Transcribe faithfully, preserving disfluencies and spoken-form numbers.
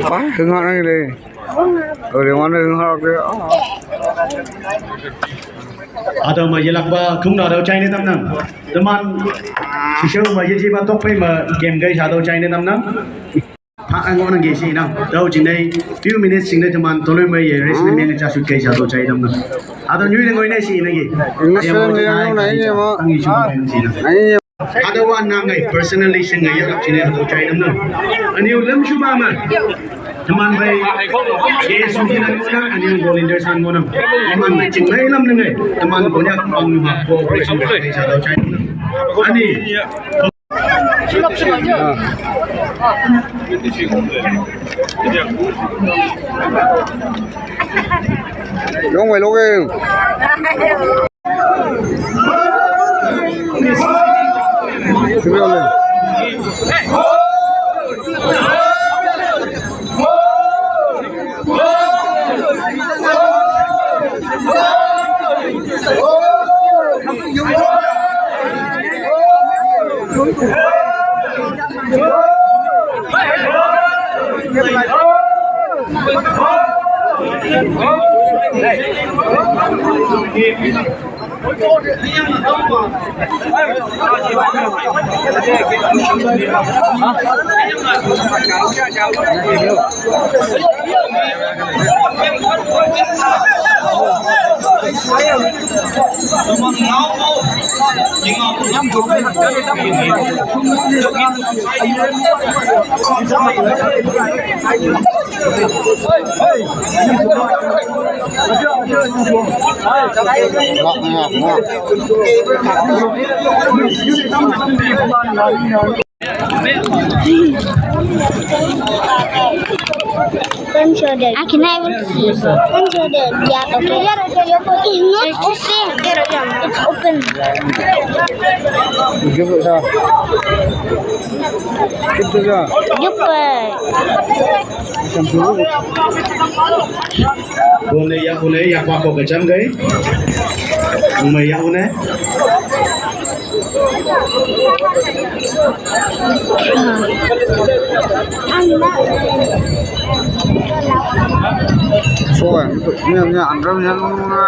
Wah, hưng hot lagi deh. Oh, dia mana hưng hot dia? Oh. Ada ma yelak ba kum na dau chai ne tam nam. Teman shisha ma yeji ba tok pe ma game gai sa dau chai ne tam nam. Pha ang on ge si nang. Dau jin nei few minutes sing nei teman toloi ma ye rest ne meng cha shoot gai sa dau chai tam nam. Ada nyui ne ngoi ne si ne ge. Emotional yang nai na ye ma. Tang yi shu ma si nang. Ada wan nang ngai personal lesson ngai ya chine hado chai nam nam. Ani u lam shu ba ma. Teman bai. Ye su ni na na ani u volunteer san mo nam. Teman bai ching ngai lam ngai. Teman ko nya pang ma cooperation ngai sa do chai nam nam. Ani. Yong wai lo ge. Can show that. I can never see. Can show that. Yeah, okay. It's not the same. It's open. Give it her. Give it her. Yup. Bune ya une ya pa ko kacham gai. Bune ya une. Soe, ni ni andam ni na.